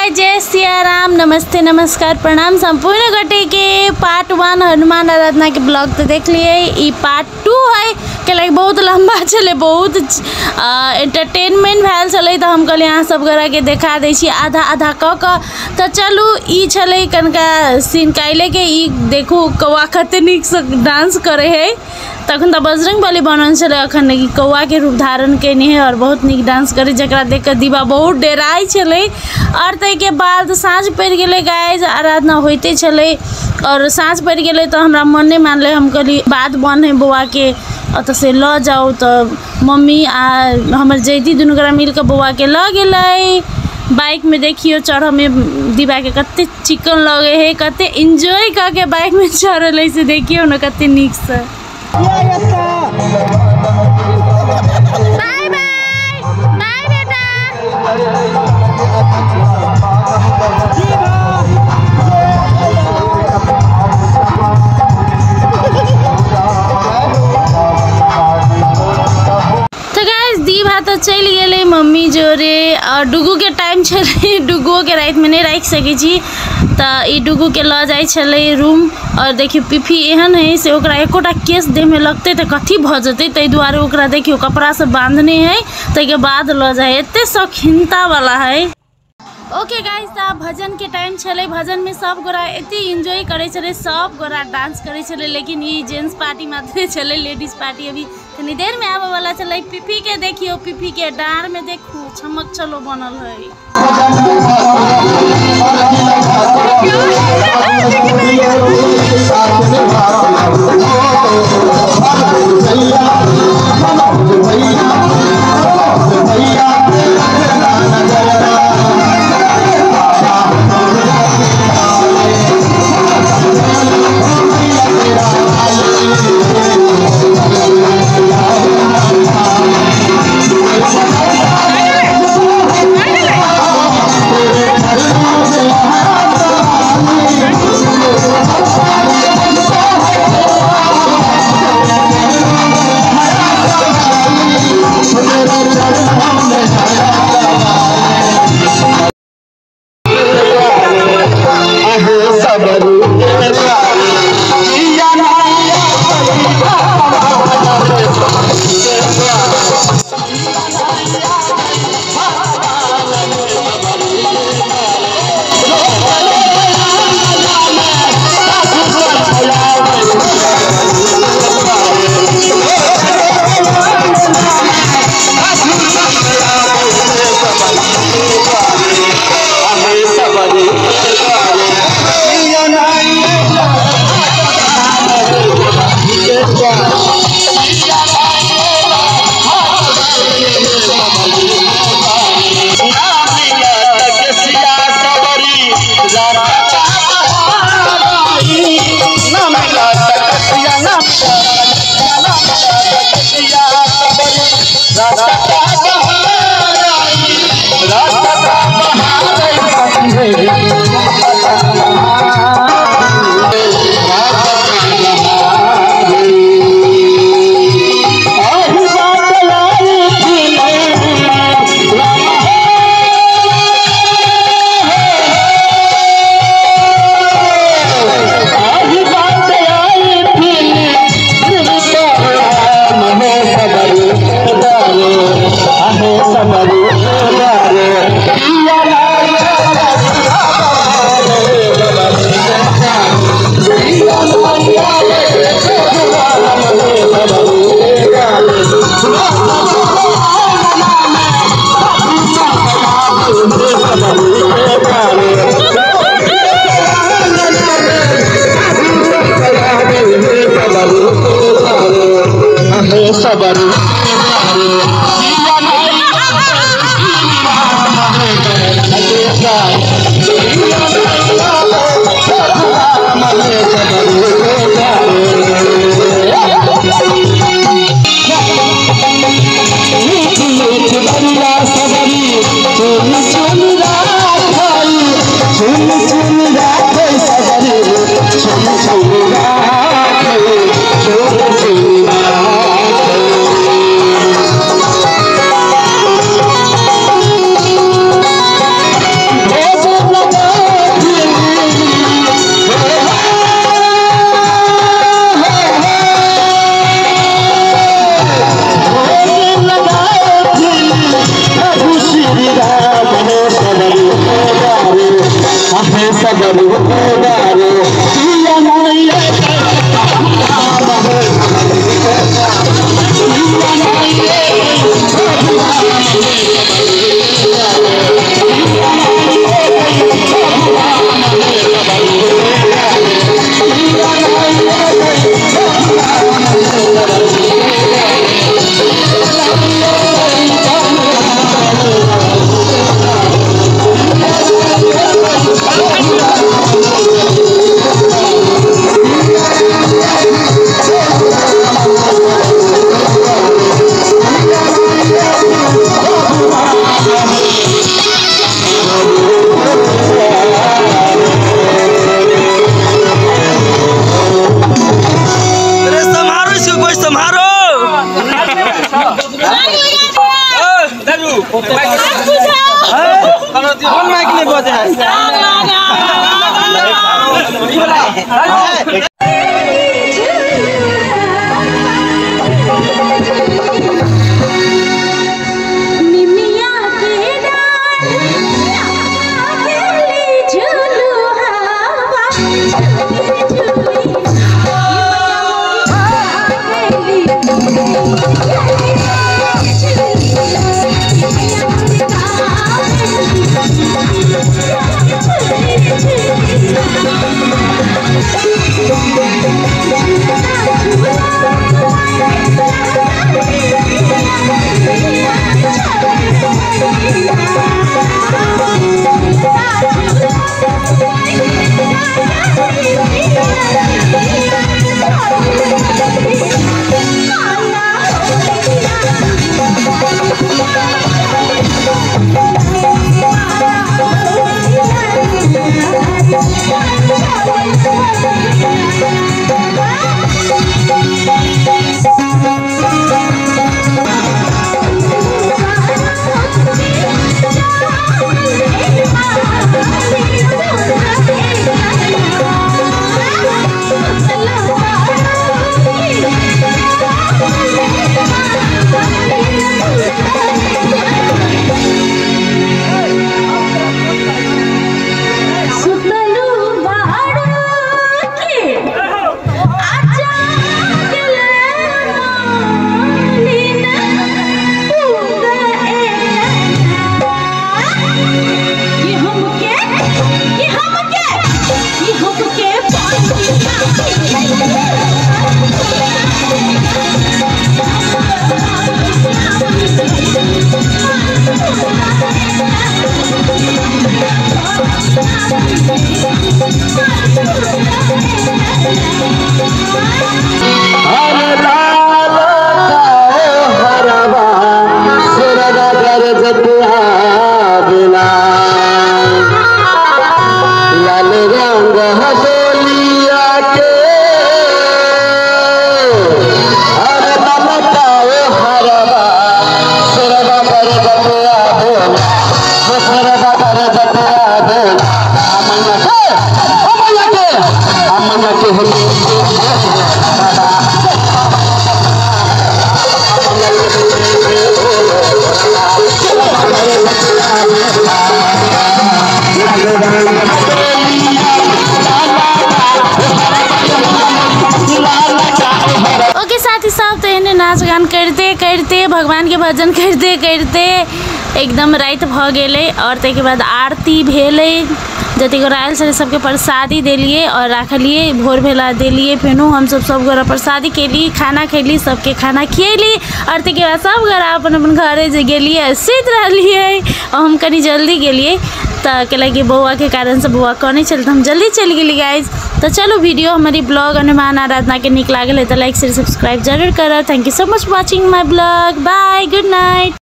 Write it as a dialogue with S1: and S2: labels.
S1: Guys, जय सिया राम। नमस्ते, नमस्कार, प्रणाम संपूर्ण गोटे के। पार्ट 1 हनुमान आराधना के ब्लॉग तो देख लिए, ई पार्ट 2 है के लाइक बहुत लंबा छलै, बहुत एंटरटेनमेंट भेल छलै, तो हम कहलियै अहाँ सब गोरा के देखा दै छी आधा आधा कऽ कऽ। तऽ चलू ई छलै कनिका सीन काल्हि के। ई देखू कौआ कते नीकसँ डांस करै है। तखन तऽ बजरंग बली बनल छलै, अखन ई कौआ के रूप धारण केने है और बहुत नीक डांस करे, जकरा देख कऽ दीवा बहुत डराइ छलै। और ताहिके बाद साँझ पड़ि गेलै गाइस, आराधना होइते छलै और साँझ पड़ि गेलै तऽ हमरा मन नहि मानलै। हम कहली बात बन है बौआ के, ओतऽ से लऽ जाउ। तऽ मम्मी आ हमर जैती दुनू गोरा मिल कऽ बौआ के लऽ गेलै बाइक में। देखियो चढ़ऽ में दीवा के कते चिकन लगे है, कते एंजॉय कऽ के बाइक में चढ़ल है, से देखियो ने कते नीक से। बाय बाय बाय बेटा। तो गाइस दीवा तो चलि गेलै मम्मी जोरे और डुगू के टाइम छलै, डुगुओ के रातिमे नहि राखि सकै छी, तऽ ई डुगू के लऽ जाइ छलै रूम। और देखियौ पिफी एहन है से ओकरा एकोटा केस देहमे लगतै तऽ कथी भऽ जेतै, ताहि दुआरे ओकरा देखियौ कपड़ा सब बांधने है, ताहिके बाद लऽ जाइ, एते शौकीनता वाला है। ओके गाइस, तऽ भजन के टाइम छलै। भजन में सब गोरा एते एंजॉय करै छलै, सब गोरा डांस करै छलै, लेकिन ई जेंट्स पार्टी मात्र छलै, लेडीज पार्टी अभी कनी देर में आबऽ वाला छलै। पिफी के देखियौ, पिफी के डाँर में देखू छमक छलो बनल है।
S2: Oh,
S1: ओके साथी साहब, तो एहने नाच गान करते करते भगवान के भजन करते करते एकदम राति भ गेलै। और ताहिके बाद आरती भेलै, जतेक गोरा आयल छलै सबके प्रसादी देलियै और राखलियै, भोर भेला देलियै। फेनो हमसब सब गोरा प्रसादी केली, खाना खैली, सबके खाना खियली और ताहिके बाद सब गोरा अपन अपन घरे जे गेलियै सुति रहलियै। और हम कनि जल्दी गेलियै तऽ कैलाकि बौआके कारणसँ बौआ कनै छलै तऽ हम जल्दी चलि गेली गाइज। तऽ चलू वीडियो हमारी ब्लॉग हनुमान आराधना के नीक लागल है तऽ लाइक शेयर सब्सक्राइब जरूर करब। Thank you so much watching my blog. Bye, good night.